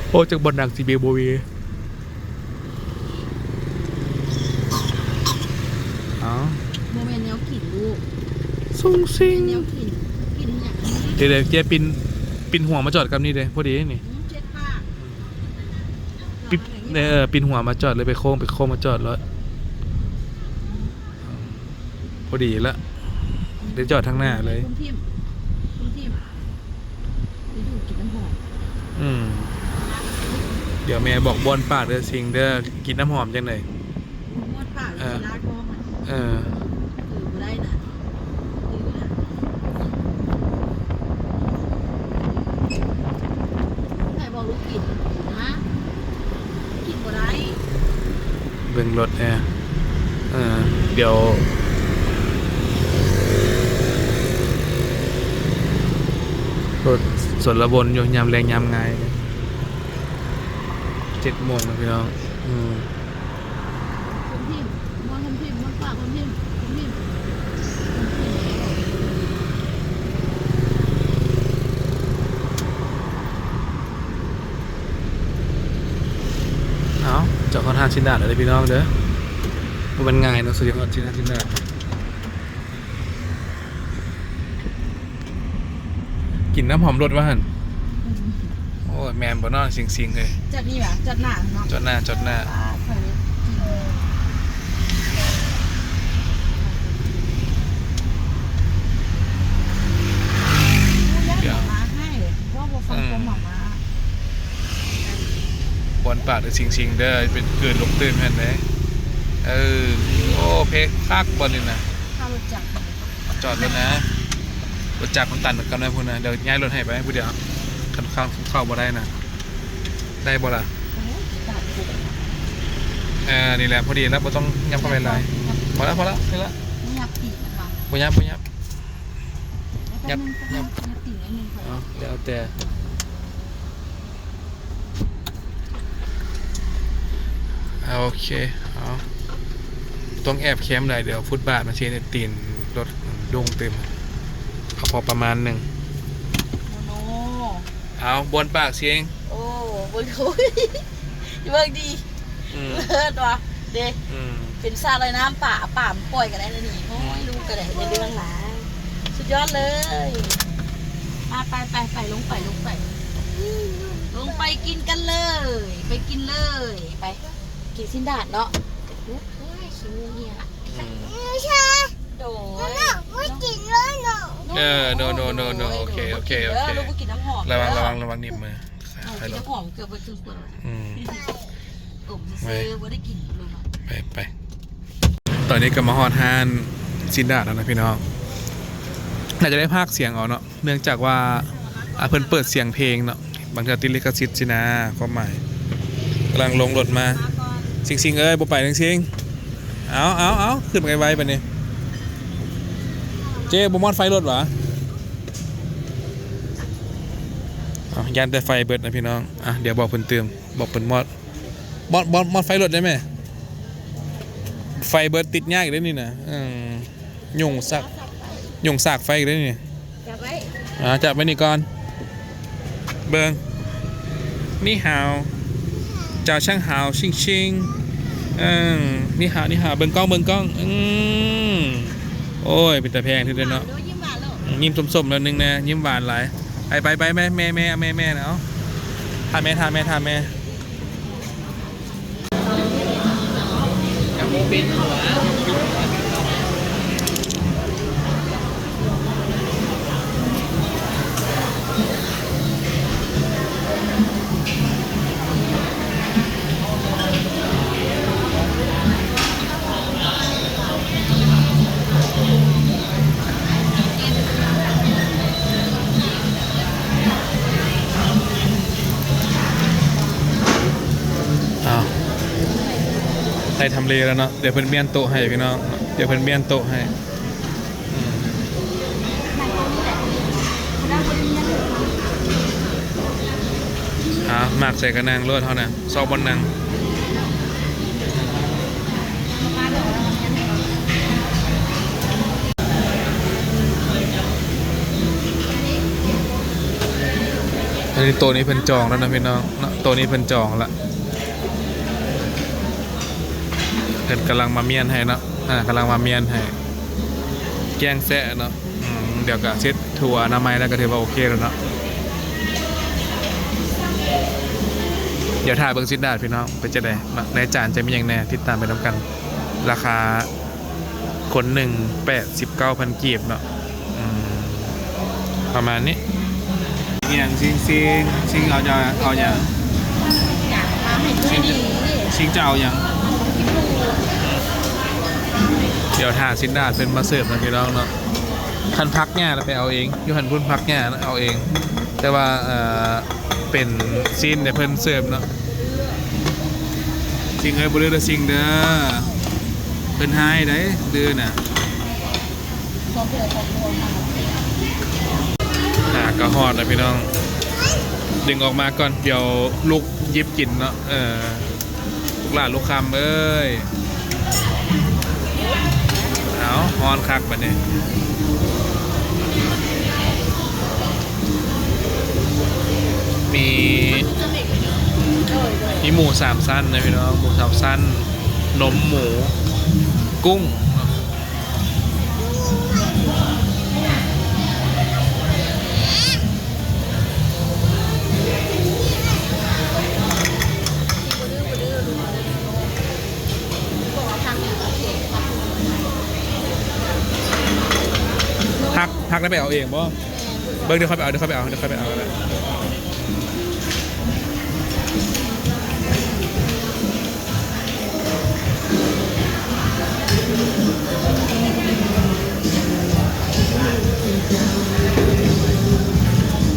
ໂອ້ ຈັກບ່ອນດັງຊິມີບໍ່ມີ ເອົ້າ ບໍ່ແມ່ນແນວກິນລູກ ສຸງຊິງ ແນວກິນ ກິນຫຍັງ ເດ ເດ ເຈ້ປິ່ນ ປິ່ນຫົວມາຈອດກັບນີ້ເດ້ ພໍດີນີ້ ອືມ ເຈັດປາກ ປິດ ເອີ ປິ່ນຫົວມາຈອດເລີຍ ໄປໂຄ້ງ ໄປໂຄ້ງມາຈອດໂລດ ພໍດີລະ ໄດ້ຈອດທາງໜ້າເລີຍ ຄຸນທິມ ຄຸນທິມ ໄປຢູ່ກິນນ້ຳຫອມ ອືມ ດຽວແມ່ບອກບ້ວນປາກເດີ ຊິງເດີ ກິນນ້ຳຫອມຈັ່ງໃດ? ບ້ວນປາກ ເອີ ຊິລາກອງ ເອີ ຖືບໍ່ໄດ້ນະ ໃຜບອກລູກກິນນະ ກິນບໍ່ໄດ້ ເບິ່ງລົດແດ່ ເອີ ດຽວ ລົດຊົນລະບົນຢູ່ ຍາມແລງຍາມງາຍ ເຈັດໂມງແລ້ວພີ່ນ້ອງ ອືມ. ຄົນພິມ ບ່ອນຄົນພິມ ບ່ອນປາກຄົນພິມ ຄົນພິມ ເອົາ ຈອດຮອດຮ້ານຊິນດາດແລ້ວເດີພີ່ນ້ອງເດີ ບໍ່ແມ່ນງ່າຍເນາະ ຊິຮອດຮ້ານຊິນດາດ. ກິນນ້ຳຫອມລົດວ່າຫັ້ນ ອືມ ໂອ້ຍ ແມ່ນບໍ່ເນາະ ຊິງໆເອີຍ? ຈອດນີ້ຫວາ? ຈອດໜ້າເນາະ? ຈອດໜ້າ ຈອດໜ້າ. ປາດ ຂ້ອຍໄດ້ກິນ ດຽວ ມາໃຫ້ ເວົ້າບໍ່ຟັງຄວາມໝາມ່າ. ອືມ ບ່ອນປາກເດີ ຊິງໆເດີ ເປັນເກີນລົງຕື່ມຫັ້ນເດ້. ເອີ ໂອ້ ເພຄັກບ່ອນນີ້ນະ. ເອົາລົດຈັກ ຈອດລົດນະ ລົດຈັກມັນຕັນກັນໄວ້ພຸ້ນນະ. ດຽວຍ້າຍລົດໃຫ້ໄປຜູ້ດຽວ ຄັນເຂົ້າ ຄັນເຂົ້າບໍ່ໄດ້ນະ. ໄດ້ບໍ່ລະ? ເອີ ນີ້ແຫຼະ ພໍດີແລ້ວ ບໍ່ຕ້ອງຫຍັບເຂົ້າໄປຫຼາຍ. ພໍແລ້ວ ພໍແລ້ວ ນີ້ລະ. ບໍ່ຫຍັບຕີນມັນຫວາ? ບໍ່ຫຍັບ ບໍ່ຫຍັບ. ຫຍັບ ຫຍັບ ຫຍັບຕີນໜ້ອຍໜຶ່ງ. ເອົາ ແລ້ວແຕ່. ໂອເຄ ເອົາ ຕ້ອງແອບແຄມໄດ້ ດຽວຟຸດບາດມັນຊິເຮັດໃຫ້ຕີນລົດດົງຕື່ມ. ເອົາພໍປະມານໜຶ່ງ. ໂນ ເອົາ ບ້ວນປາກຊິງ. ໂອ້ ເບິ່ງ ໂອ້ຍ ເບິ່ງດີ. ອືມ ເລີດວ່າເດ້. ອືມ ເປັນສະລອຍນ້ຳປາ ປາມັນປ່ອຍກັນໄດ້ແລ້ວນີ້. ໂອ້ຍ ອືມ ລູກກໍໄດ້ ໄດ້ເລື່ອງຫຼາຍ. ສຸດຍອດເລີຍ. ມາ ໄປ ໄປ ໄປ ລົງໄປ ລົງໄປ ລົງໄປກິນກັນເລີຍ. ໄປກິນເລີຍ ໄປ ກິນຊີ້ນດາດເນາະ. ໂອ້ຍ ຂີ້ມູກເຫຍລະ. ອືມ ໂດຍ ບໍ່ກິນເລີຍເນາະ. ເອີ ໂນ ໂນ ໂນ ໂນ. ໂອເຄ ໂອເຄ ໂອເຄ. ລະວັງ ລະວັງ ລະວັງໜີບມື. ເອົາ ກິນນ້ຳຫອມເກືອບເບິດເຄື່ອງຄົວ. ອືມ ກົມຊື່ໆ ໄປ ບໍ່ໄດ້ກິນເລີຍ. ໄປ ໄປ. ຕອນນີ້ກໍມາຮອດຮ້ານຊີ້ນດາດແລ້ວນະພີ່ນ້ອງ. ໜ້າຈະໄດ້ພາກສຽງເອົາເນາະ ເນື່ອງຈາກວ່າ ອ່າ ເພິ່ນເປີດສຽງເພງເນາະ ບາງເທື່ອຕິດລິຂະສິດຊີ້ນະ ຄວາມໝາຍ. ກຳລັງລົງລົດມາ. ຊິງໆເອີຍ ບໍ່ໄປຈັ່ງຊິງ. ເອົາ ເອົາ ເອົາ ຂຶ້ນໄວໆບາດນີ້. ເຈ້ ບໍ່ມອດໄຟລົດຫວາ? ເອົາ ຢ້ານແຕ່ໄຟເບິດນະພີ່ນ້ອງ. ອ່ະ ດຽວບອກເພິ່ນຕື່ມ ບອກເພິ່ນມອດ ມອດ ມອດ ມອດໄຟລົດໄດ້ແມ? ໄຟເບິດຕິດຍາກເດ້ນີ້ນະ. ເອີ ຍຸງສາກ ຍຸງສາກໄຟເດ້ນີ້. ຈັບໄວ້ ອ່າ ຈັບໄວ້ນີ້ກ່ອນ. ເບິ່ງ ນີ້ຮາວ ເຈົ້າຊ່າງຮາວ ຊິງຊິງ. ເອີ ນີ້ຮາວ ນີ້ຮາວ. ເບິ່ງກ້ອງ ເບິ່ງກ້ອງ. ອືມ ໂອ້ຍ ເປັນຕາແພງແທ້ເນາະ. ຍິ້ມສົມໆແລ້ວໜຶ່ງແນ່ ຍິ້ມຫວານຫຼາຍ. ໄປ ໄປ ໄປ ແມ່ ແມ່ ແມ່ ແມ່ ແມ່ ເອົາ ຖ້າແມ່ ຖ້າແມ່ ຖ້າແມ່. ອ້າວ ໄດ້ທຳເລແລ້ວເນາະ. ດຽວເພິ່ນມ້ຽນໂຕະໃຫ້ພີ່ນ້ອງ ດຽວເພິ່ນມ້ຽນໂຕະໃຫ້. ອືມ ອ່າ ມັກໃສກໍນັ່ງໂລດເຮົານະ ຊອກບ່ອນນັ່ງ. ອັນນີ້ໂຕະນີ້ເພິ່ນຈອງແລ້ວນະພີ່ນ້ອງເນາະ ໂຕະນີ້ເພິ່ນຈອງລະ. ເພິ່ນກຳລັງມາມ້ຽນໃຫ້ເນາະ ອ່າ ກຳລັງມາມ້ຽນໃຫ້ ແກ້ງແຊະເນາະ. ອືມ ດຽວກະເຊັດຖູອະນາໄມແລ້ວກະຖືວ່າໂອເຄແລ້ວເນາະ. ດຽວຖ້າເບິ່ງຊີ້ນດາດພີ່ນ້ອງ ເປັນຈັ່ງໃດເນາະ ໃນຈານຈະມີຫຍັງແດ່ ຕິດຕາມໄປນຳກັນ. ລາຄາຄົນໜຶ່ງ ແປດສິບເກົ້າພັນກີບເນາະ. ອືມ ປະມານນີ້. ອີຫຍັງ ຊິງ ຊິງ ຊິງ ເອົາຈະເອົາຫຍັງ? ຊິງ ຊິງຈະເອົາຫຍັງ? ດຽວຖ້າຊິນດາດເພິ່ນມາເສີບນະພີ່ນ້ອງເນາະ. ຄັນຜັກຫຍ້າລະໄປເອົາເອງ ຢູ່ຫັ້ນພຸ້ນ ຜັກຫຍ້ານະເອົາເອງ ແຕ່ວ່າ ເອີ ເປັນຊີ້ນໃຫ້ເພິ່ນເສີບເນາະ. ຊິງເອີຍ ບໍ່ດື້ເດີ ຊິງເດີ ເພິ່ນຮ້າຍໃດ ດື້ນະ. ອ່າ ກໍຮອດແລ້ວພີ່ນ້ອງ ດຶງອອກມາກ່ອນ ດຽວລູກຫຍິບກິນເນາະ. ເອີ ລູກຫຼານລູກຄຳເອີຍ ເອົາ ຮ້ອນຄັກບາດນີ້. ມີ ມີໝູສາມຊັ້ນນະພີ່ນ້ອງ ໝູສາມຊັ້ນ ນົມໝູ ກຸ້ງ ເນາະ. ເປັນ ໄປເອົາເອງບໍ່? ເບິ່ງ ດຽວຄ່ອຍໄປເອົາ ດຽວຄ່ອຍໄປເອົາ ດຽວຄ່ອຍໄປເອົາກໍໄດ້.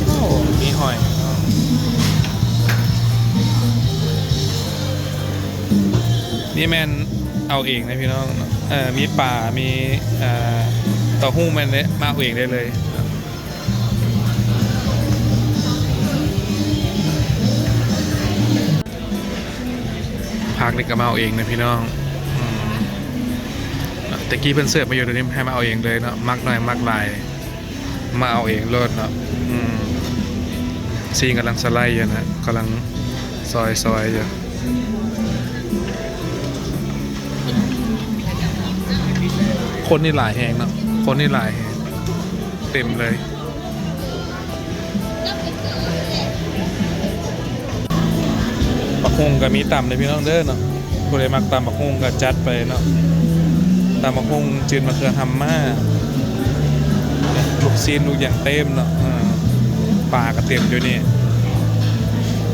ໂອ້ ມີຫອຍ ນີ້ແມ່ນເອົາເອງນະພີ່ນ້ອງເນາະ. ເອີ ມີປາ ມີ ເອີ ເຕົ້າຫູ້ ແມ່ນເດ້ ມາເອົາເອງໄດ້ເລີຍ. ຜັກນີ້ກໍມາເອົາເອງນະພີ່ນ້ອງ. ອືມ ແຕ່ກີ້ເພິ່ນເສີບມາຢູ່ ດຽວນີ້ໃຫ້ມາເອົາເອງເລີຍເນາະ. ມັກໜ້ອຍມັກຫຼາຍ ມາເອົາເອງໂລດເນາະ. ອືມ ຊີນກຳລັງສະໄລຢູ່ນະ ກຳລັງຊອຍໆຢູ່. ຄົນນີ້ຫຼາຍແຮງເນາະ ຄົນນີ້ຫຼາຍແຮງ ເຕັມເລີຍ. ບັກຫຸ່ງກໍມີຕຳເດີພີ່ນ້ອງເດີເນາະ. ຜູ້ໃດມັກຕຳບັກຫຸ່ງກໍຈັດໄປເນາະ. ຕຳບັກຫຸ່ງ ຈືນມະເຂືອຫຳມ້າ ລູກຊີ້ນລູກຫຍັງເຕັມເນາະ. ເອີ ປາກໍເຕັມຢູ່ນີ້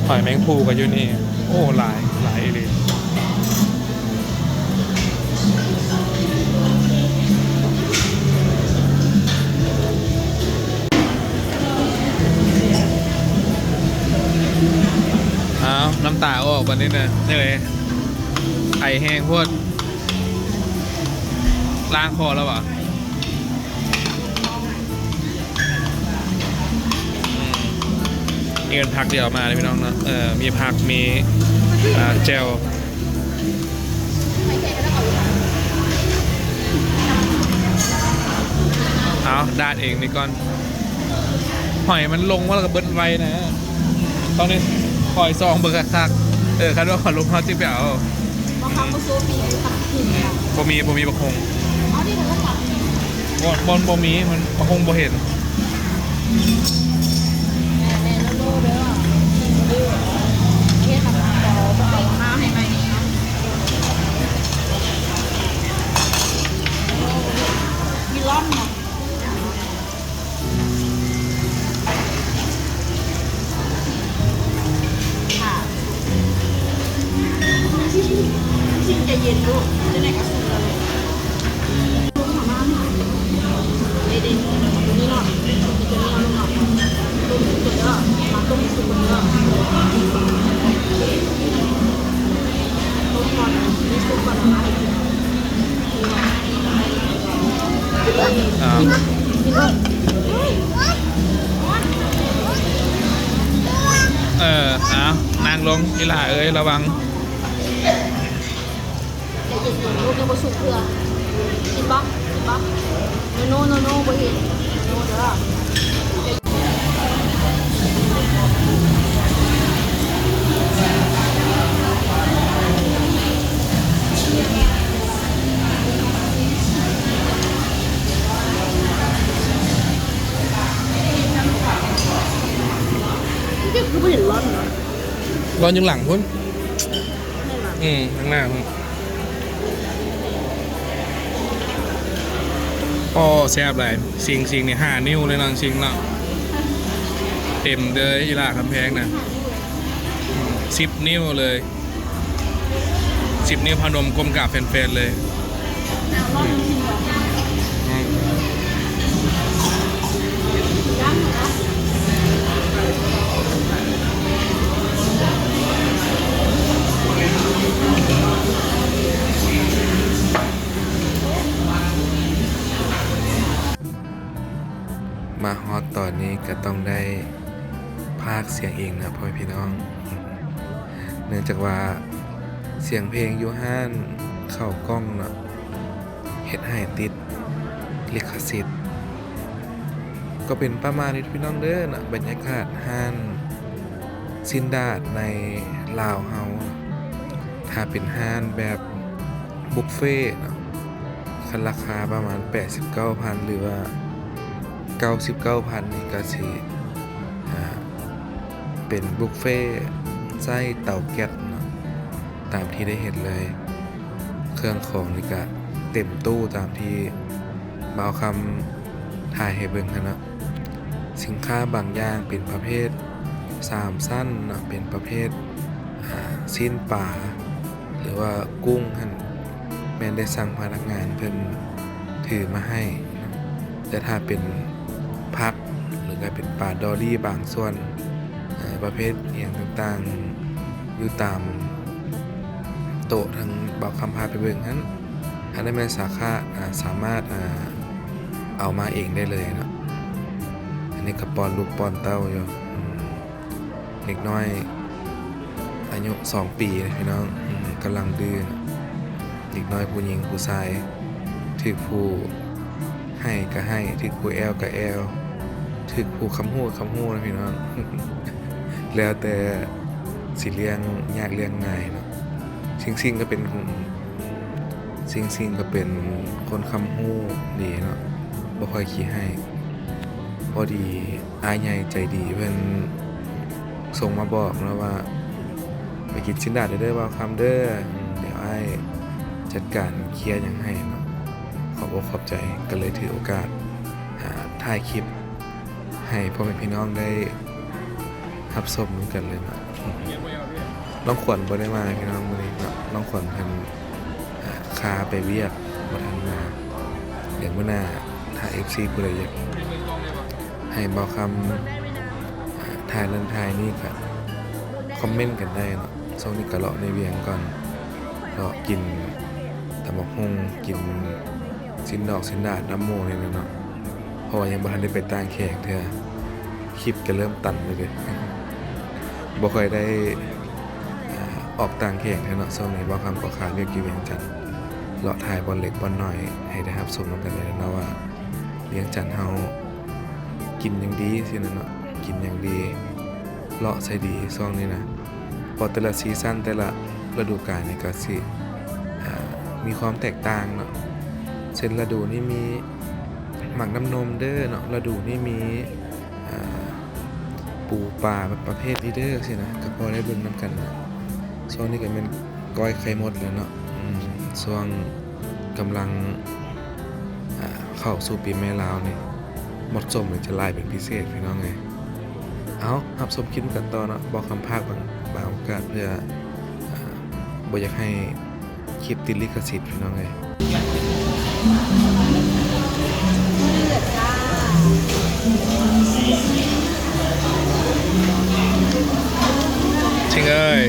ຫອຍແມງພູກໍຢູ່ນີ້. ໂອ້ ຫຼາຍ ຫຼາຍອີ່ຫຼີ. ອ້າວ ນ້ຳຕາອອກບັດນີ້ນະ ເອີຍ ໄອແຮງໂພດ. ລ້າງຄໍແລ້ວຫວາ? ອືມ ນີ້ເປັນຜັກທີ່ເອົາມາເດ້ພີ່ນ້ອງເນາະ. ເອີ ມີຜັກ ມີ ອ່າ ແຈ່ວ. ເອົາ ດາດເອງນີ້ກ່ອນ. ຫອຍມັນລົງມາແລ້ວກໍເບິດໄວນະ. ຕ້ອງໄດ້ຄອຍສ່ອງເບິ່ງຄັກໆ. ເອີ ຄັນວ່າເຂົາລົງ ເຮົາຈຶ່ງໄປເອົາ. ບໍ່ຄັກບໍ່ໂຊປີຄັກຂຶ້ນ. ບໍ່ມີ ບໍ່ມີບັກຫຸ່ງ. ເອົາດິ ເຂົາກໍຈັບ. ບໍ່ ບໍ່ ບໍ່ມີ ມັນ ບັກຫຸ່ງບໍ່ເຫັນ. ແນ່ໆ ໂລໆ ເດີ ເຮັດນຳເຂົາ ເອົາມາໃຫ້ໃໝ່ເນາະ. ມີລອນເນາະ. ໃຈເຢັນລູກ ຈັ່ງໃດກໍສຸກແລ້ວລູກ. ເດໆ ຕົວນີ້ເນາະ ຕົວນີ້ເນາະ ຕົ້ມສຸກເດີ ມາຕົ້ມໃຫ້ສຸກເດີ ຕົ້ມກ່ອນ ໃຫ້ສຸກກ່ອນ ເອົາມາໃຫ້ກິນ. ອ່າ ເອີ ເອົາ ນັ່ງລົງອີ່ຫຼ້າເອີຍ ລະວັງ. ໃຈເຢັນໆ ລູກ ຍັງບໍ່ສຸກເທື່ອ. ກິນບໍ່? ກິນບໍ່? ໂນໆ ໂນໆ ບໍ່ເຫັນ ໂນໆ ເດີ. ນີ້ຄືບໍ່ເຫັນລອນເນາະ. ລອນຢູ່ຫຼັງພຸ້ນ. ແມ່ນຫວາ? ອືມ ຂ້າງໜ້າພຸ້ນ. ໂອ້ ແຊບຫຼາຍ. ຊິງ ຊິງນີ້ຫ້ານິ້ວເລີຍເນາະ ຊິງເນາະ. ເຕັມເດີອີ່ຫຼ້າຄຳແພງນະ. ອືມ ສິບນິ້ວເລີຍ. ສິບນິ້ວພະນົມກົ້ມກາບແຟນໆ ເລີຍ. ມາຮອດຕອນນີ້ກໍຕ້ອງໄດ້ພາກສຽງເອງນະ ພໍ່ແມ່ພີ່ນ້ອງ. ເນື່ອງຈາກວ່າສຽງເພງຢູ່ຮ້ານເຂົ້າກ່ອງເນາະ ເຮັດໃຫ້ຕິດລິຂະສິດ. ກໍເປັນປະມານນີ້ພີ່ນ້ອງເດີເນາະ ບັນຍາກາດຮ້ານຊີ້ນດາດໃນລາວເຮົາ. ຖ້າເປັນຮ້ານແບບບຸບເຟເນາະ ຄັນລາຄາປະມານແປດສິບເກົ້າພັນ ຫຼືວ່າເກົ້າສິບເກົ້າພັນນີ້ ກໍຊິ ອ່າ ເປັນບຸບເຟໃຊ້ເຕົາແກັສເນາະ ຕາມທີ່ໄດ້ເຫັນເລີຍ. ເຄື່ອງຂອງນີ້ກະເຕັມຕູ້ຕາມທີ່ບ່າວຄຳ ຖ່າຍໃຫ້ເບິ່ງຫັ້ນເນາະ. ສິນຄ້າບາງຢ່າງເປັນປະເພດສາມຊັ້ນເນາະ, ເປັນປະເພດ ອ່າ ຊີ້ນປາ ຫຼືວ່າກຸ້ງຫັ້ນ ແມ່ນໄດ້ສັ່ງພະນັກງານເພິ່ນຖືມາໃຫ້ເນາະ. ແຕ່ຖ້າເປັນຜັກ ຫຼືກະເປັນປາດອລລີບາງສ່ວນ ເອີ ປະເພດອີ່ຫຍັງຕ່າງໆ ຢູ່ຕາມໂຕະທາງບ່າວຄຳພາໄປເບິ່ງຫັ້ນ, ອັນນັ້ນແມ່ນສາຂາ ອາ ສາມາດ ອາ ເອົາມາເອງໄດ້ເລີຍເນາະ. ອັນນີ້ກະປ້ອນລູກປ້ອນເຕົ້າຢູ່ ອືມ ເດັກນ້ອຍອາຍຸສອງປີນະພີ່ນ້ອງ ອືມ ກຳລັງດື້ນະ. ເດັກນ້ອຍຜູ້ຍິງຜູ້ຊາຍ ຖືກຜູ້ໃຫ້ກະໃຫ້ ຖືກຜູ້ແອວກະແອວ ຖືກຜູ້ຄຳຮູ້ກະຄຳຮູ້ນະພີ່ນ້ອງ ແລ້ວແຕ່ຊິລ້ຽງຍາກລ້ຽງງ່າຍເນາະ. ຊິງຊິງກະເປັນ ຊິງຊິງກະເປັນຄົນຄຳຮູ້ດີເນາະ ບໍ່ຄ່ອຍຂີ້ຮ້າຍ. ພໍດີ ອ້າຍໃຫຍ່ໃຈດີເພິ່ນສົ່ງມາບອກເນາະວ່າ ໄປກິນຊີ້ນດາດເດີບ່າວຄຳເດີ ອືມ ດຽວອ້າຍຈັດການເຄຍຫຍັງໃຫ້ເນາະ. ຂອບອົກຂອບໃຈ ກະເລີຍຖືໂອກາດ ອາ ຖ່າຍຄລິບໃຫ້ພໍ່ແມ່ພີ່ນ້ອງໄດ້ຮັບຊົມນຳກັນເລີຍເນາະ. ນ້ອງຂວັນບໍ່ໄດ້ມາພີ່ນ້ອງມື້ນີ້ເນາະ, ນ້ອງຂວັນເພິ່ນ ອາ ຄາໄປວຽກ ບໍ່ທັນມາ. ດຽວມື້ໜ້າຖ້າເອັຟຊີຜູ້ໃດຢາກໃຫ້ບ່າວຄຳ ອາ ຖ່າຍນັ້ນຖ່າຍນີ້ກະຄອມເມັນກັນໄດ້ເນາະ. ຊ່ວງນີ້ກະເລາະໃນວຽງກ່ອນ ເລາະກິນຕຳບັກຫຸ່ງ ກິນຊີ້ນດອກຊີ້ນດາດນຳໝູ່ນີ້ແຫຼະເນາະ. ເພາະວ່າຍັງບໍ່ທັນໄດ້ໄປຕ່າງແຂວງເທື່ອ ຄລິບກະເລີ່ມຕັນແລ້ວເດ ບໍ່ຄ່ອຍໄດ້ ອາ ອອກຕ່າງແຂວງເທື່ອເນາະ. ຊ່ວງນີ້ບ່າວຄຳກະຄາວຽກຢູ່ວຽງຈັນ ເລາະຖ່າຍບ່ອນເລັກບ່ອນນ້ອຍໃຫ້ໄດ້ຮັບຊົມນຳກັນແດ່ເນາະ ວ່າວຽງຈັນເຮົາກິນຫຍັງດີຊີ້ນະເນາະ, ກິນຫຍັງດີ ເລາະໃສດີຊ່ວງນີ້ນະ. ເພາະແຕ່ລະຊີຊັນ ແຕ່ລະລະດູການນີ້ກະຊິ ອາ ມີຄວາມແຕກຕ່າງເນາະ. ເຊັ່ນລະດູນີ້ມີໝາກນ້ຳນົມເດີເນາະ, ລະດູນີ້ມີ ອາ ປູປາປະເພດນີ້ເດີຊີ້ນະ ກະພໍໄດ້ເບິ່ງນຳກັນເນາະ. ຊ່ວງນີ້ກະແມ່ນກ້ອຍໄຂ່ມົດແລ້ວເນາະ ອືມ ຊ່ວງກຳລັງ ອາ ເຂົ້າສູ່ປີໃໝ່ລາວນີ້ ໝົດສົ້ມນີ້ຈະຫຼາຍເປັນພິເສດພີ່ນ້ອງເອີຍ. ເອົາ ຮັບຊົມຄລິບກັນຕໍ່ເນາະ, ບໍ່ຄຳພາກບາງ ບາງໂອກາດເພື່ອ ອາ ບໍ່ຢາກໃຫ້ຄລິບຕິດລິຂະສິດພີ່ນ້ອງເອີຍ. ຊິງເອີຍ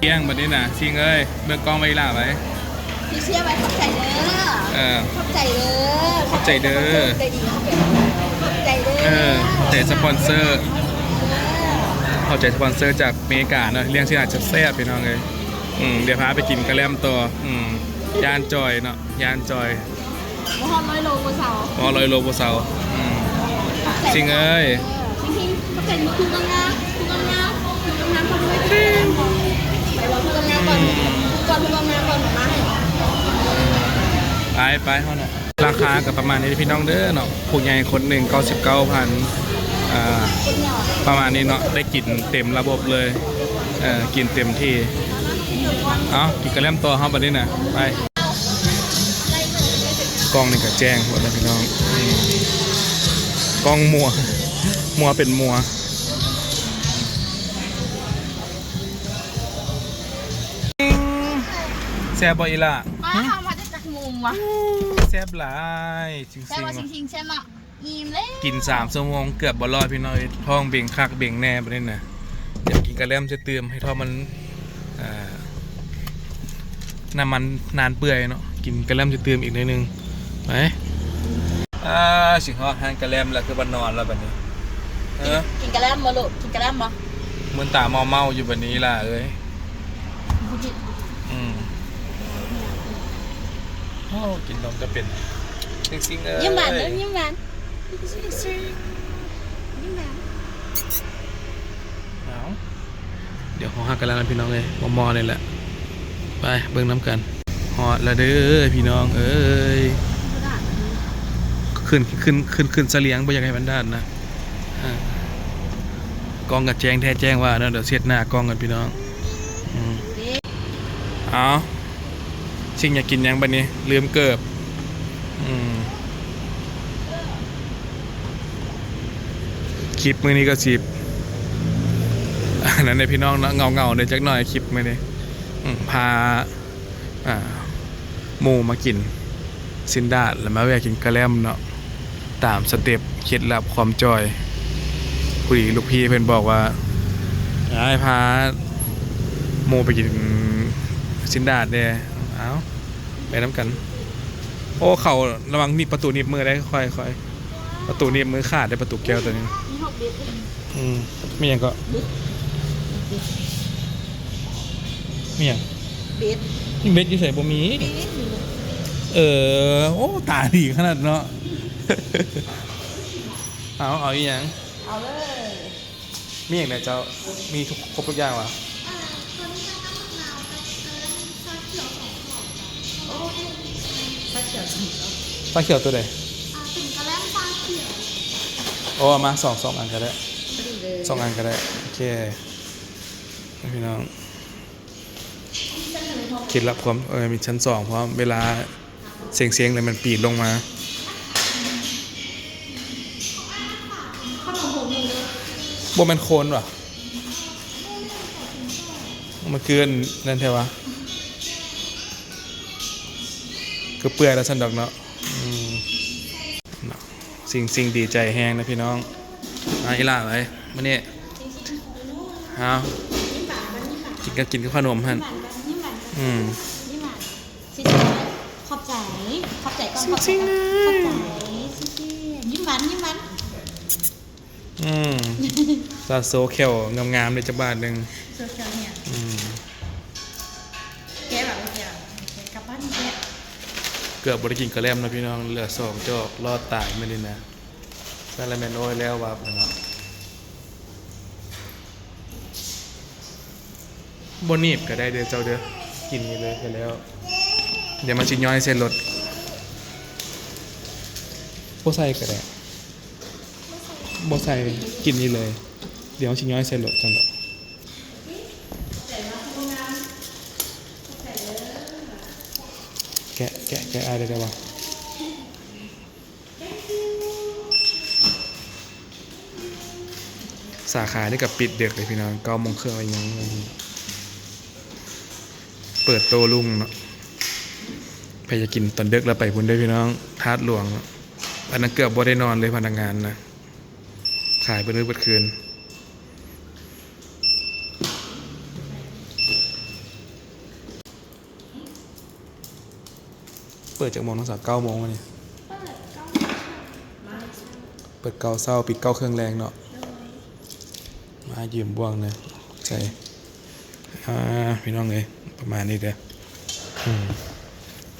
ກ້ຽງບາດນີ້ນະ ຊິງເອີຍ. ເບິ່ງກ້ອງໄວ້ອີ່ຫຼ້າໄວ້ ທີ່ເຊຍໄວ້ ຂອບໃຈເດີ ເອີ ຂອບໃຈເດີ ຂອບໃຈເດີ ຂອບໃຈເດີ ຂອບໃຈເດີ ເອີ ຂອບໃຈສະປອນເຊີ ເອີ ຂອບໃຈສະປອນເຊີຈາກເມກາເນາະ ລ້ຽງຊີ້ນດາດແຊບໆ ພີ່ນ້ອງເອີຍ. ອືມ ດຽວພາໄປກິນກະແລັມຕໍ່ ອືມ ຢ້ານຈ່ອຍເນາະ ຢ້ານຈ່ອຍ. ບໍ່ຮອດຮ້ອຍໂລບໍ່ເຊົາ ບໍ່ຮອດຮ້ອຍໂລບໍ່ເຊົາ ອືມ ຊິງເອີຍ ເອີ ຊິງໆ ຂອບໃຈທຸກຄົນງາມໆ ທຸກຄົນງາມໆ ທຸກຄົນງາມໆ ໄປເວົ້າທຸກຄົນງາມກ່ອນ ອືມ ທຸກຄົນ ທຸກຄົນງາມກ່ອນ ມາໃຫ້ ໄປ ໄປເຮົານະ. ລາຄາກະປະມານນີ້ເດີພີ່ນ້ອງເດີເນາະ ຜູ້ໃຫຍ່ຄົນໜຶ່ງເກົ້າສິບເກົ້າພັນ ອາ ປະມານນີ້ເນາະ ໄດ້ກິນເຕັມລະບົບເລີຍ ເອີ ກິນເຕັມທີ່. ເອົາ ກິນກະແລັມຕໍ່ເຮົາບາດນີ້ນະ ໄປ. ກ້ອງນີ້ກະແຈ້ງໂພດນະພີ່ນ້ອງ ອືມ ກ້ອງມົວ ມົວເປັນມົວ. ແຊບບໍ່ອີ່ຫຼ້າ? ມາ ຫຶ ເຮົາມາແຕ່ຈັກໂມງວະ? ແຊບຫຼາຍ ຊິງໆ ແຊບບໍ່ ຊິງໆ ແຊບເນາະ. ອີ່ມແລ້ວ ກິນສາມຊົ່ວໂມງເກືອບບໍ່ລອດພີ່ນ້ອງເອີຍ ທ້ອງເບັງຄັກເບັງແນ່ບາດນີ້ນະ. ດຽວກິນກະແລັມຈະຕື່ມໃຫ້ທ້ອງມັນ ເອີ ນ້ຳມັນນານເປື່ອຍເນາະ ກິນກະແລັມຈະຕື່ມອີກໜ້ອຍໜຶ່ງ ໄປ. ອາ ຊິຮອດຮ້ານກະແລັມແລ້ວ ຄືວ່ານອນແລ້ວບາດນີ້ ເອີ ກິນກະແລັມບໍ່ລູກ ກິນກະແລັມບໍ່? ມຶນຕາເມົາໆຢູ່ບາດນີ້ຫຼ້າເອີຍ ອືມ ໂອ້ ກິນນົມກະເປັນ ຊິງໆ ເອີຍ ຍິ້ມຫວານເດີ ຍິ້ມຫວານ. ດຽວເຮົາຫາກັນແລ້ວນະພີ່ນ້ອງເອີຍ ມໍ່ໆ ນີ້ແຫຼະ ໄປເບິ່ງນຳກັນ. ຮອດແລ້ວເດີພີ່ນ້ອງເອີຍ. ຂຶ້ນ ຂຶ້ນ ຂຶ້ນ ຂຶ້ນສະຫຼຽງ ບໍ່ຢາກໃຫ້ມັນດ້ານນະ. ເອີ ກ້ອງກໍແຈ້ງແທ້ແຈ້ງວ່າເນາະ. ດຽວເຊັດໜ້າກ້ອງກັນພີ່ນ້ອງ. ອືມ ເອົາ ຊິງຢາກກິນຫຍັງບັດນີ້? ລືມເກີບ. ອືມ ຄລິບມື້ນີ້ກໍຊິ ອັນນັ້ນເດ້ພີ່ນ້ອງເນາະ, ເຫງົາໆເດ້ຈັກໜ້ອຍຄລິບມື້ນີ້. ອືມ ພາ ອ່າ ໝູ່ມາກິນຊີ້ນດາດ ແລ້ວມາແວ່ກິນກະແລັມເນາະ. ຕາມສະເຕັບເຄັດລັບຄວາມຈ່ອຍ. ພໍດີລູກພີ່ເພິ່ນບອກວ່າ ໃຫ້ພາໝູ່ໄປກິນຊີ້ນດາດແດ່. ເອົ້າ ໄປນຳກັນ. ໂອ້ ເຂົ້າລະວັງໜີບປະຕູໜີບມືໄດ້ ຄ່ອຍໆ. ປະຕູໜີບມືຂາດໄດ້ ປະຕູແກ້ວຕົວນີ້. ມີຮອດເບັດອີກ. ອືມ ມີຫຍັງເກາະ? ເບັດ ເບັດ ມີຫຍັງ? ເບັດ ເບັດຢູ່ໃສ? ບໍ່ມີ. ເອີ ໂອ້ ຕາດີຂະໜາດເນາະ. ເອົາ ເອົາອີ່ຫຍັງ? ເອົາເລີຍ. ມີຫຍັງແດ່ເຈົ້າ? ມີທຸກ ຄົບທຸກຢ່າງຫວາ? ອ່າ ຕົວນີ້ເຈົ້າ ນ້ຳໝາກນາວກັບ ເອີ ຊາຂຽວສອງຂອງ. ໂອ້ ຊາຂຽວສອງຂອງ. ຊາຂຽວຕົວໃດ? ອ່າ ເປັນກະແລັມຊາຂຽວ. ໂອ້ ເອົາມາສອງ ສອງອັນກໍໄດ້. ພໍດີເລີຍ ສອງອັນກໍໄດ້. ໂອເຄ ພີ່ນ້ອງ ເຄັດລັບຄວາມ ເອີ ມີຊັ້ນສອງພ້ອມ. ເວລາ ເສັງໆ ແລ້ວມັນປີນລົງມາ. ບໍ່ແມ່ນໂຄນຫວາ? ມັນຄືອັນນັ້ນແທ້ຫວາ? ຄືເປື່ອຍແລ້ວຊັ້ນດອກເນາະ. ອືມ ເນາະ ຊິງ ຊິງດີໃຈແຮງນະພີ່ນ້ອງ. ມາອີ່ຫຼ້າເອີຍ ມື້ນີ້ ເອົາ ກິນກັບ ກິນກັບຂະໜົມຫັ້ນ. ອືມ ຊິ ຂອບໃຈ ຂອບໃຈກ່ອນ ຂອບໃຈ ຂອບໃຈ ຊິ ຍິ້ມຫວານ ຍິ້ມຫວານ. ອືມ ສາໂຊແຂ້ວງາມໆ ເດ້ຈັກບາດໜຶ່ງ. ໂຊແຂ້ວເນຍ. ອືມ ແກະບາດແກະ ກັບບ້ານແກະ. ເກືອບບໍ່ໄດ້ກິນກະແລັມເນາະພີ່ນ້ອງ ເຫຼືອສອງຈອກ ລອດຕາຍມື້ນີ້ນະ. ນັ້ນລະແມ່ນ ໂອ້ຍ ແລ້ວວັບແລ້ວເນາະ. ບໍ່ໜີບກໍໄດ້ເດີເຈົ້າເດີ ກິນນີ້ເລີຍກໍແລ້ວ. ດຽວມັນຊິຍ້ອຍໃສ່ລົດ. ບໍ່ໃສ່ກໍໄດ້ ບໍ່ໃສ່ ກິນນີ້ເລີຍ. ດຽວມັນຊິຍ້ອຍໃສ່ລົດຊັ້ນດອກ. ແກະ ແກະ ແກະອ້າຍໄດ້ບໍ່? ສາຂານີ້ກໍປິດເດິກເລີຍພີ່ນ້ອງ ເກົ້າໂມງເຄິ່ງແລ້ວ ຍັງເປີດໂຕ້ລຸ້ງເນາະ. ໃຜຢາກກິນຕອນເດິກລະໄປພຸ້ນເດີພີ່ນ້ອງ ທາດຫຼວງ. ອັນນັ້ນເກືອບບໍ່ໄດ້ນອນເລີຍ ພະນັກງານນະ ຂາຍເບິດມື້ເບິດຄືນ. ເປີດຈັກໂມງນ້ອງສາວ? ເກົ້າໂມງວະນີ້. ເປີດເກົ້າໂມງເຊົ້າ ມາເຊົ້າ ເປີດເກົ້າເຊົ້າ ປິດເກົ້າເຄິ່ງແລງເນາະ. ໂດຍ ມາຢືມບ່ວງແດ່ ໃສ່ ອ່າ ພີ່ນ້ອງເອີຍ ປະມານນີ້ເດີ. ອືມ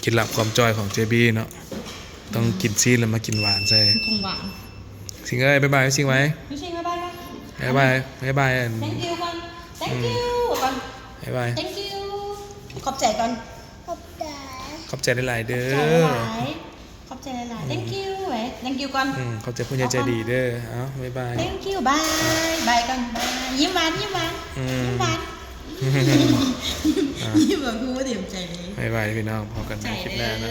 ເຄັດລັບຄວາມຈ່ອຍຂອງເຈບີເນາະ ຕ້ອງກິນຊີ້ນແລ້ວມາກິນຫວານໃສ່ ຂອງຫວານ. ຊິງເອີຍ ບາຍບາຍ ຊິງໄວ ຊິງບາຍບາຍ ບາຍບາຍ ບາຍບາຍ. Thank you ກ່ອນ Thank you ກ່ອນ ບາຍບາຍ Thank you ຂອບໃຈກ່ອນ ຂອບໃຈ ຂອບໃຈຫຼາຍໆເດີ ຂອບໃຈຫຼາຍໆ ຂອບໃຈຫຼາຍໆ. ອືມ Thank you ເອີຍ Thank you ກ່ອນ. ອືມ ຂອບໃຈຜູ້ໃຫຍ່ໃຈດີເດີ. ເອົ້າ ບາຍບາຍ Thank you ບາຍ ບາຍກ່ອນ ບາຍ. ຍິ້ມຫວານ ຍິ້ມຫວານ ອືມ ຍິ້ມຫວານ ອ່າ ຍິ້ມຫວານ ຄືບໍ່ເຕັມໃຈເລີຍ. ບາຍບາຍພີ່ນ້ອງ ພົບກັນໃໝ່ຄລິບໜ້າເນາະ.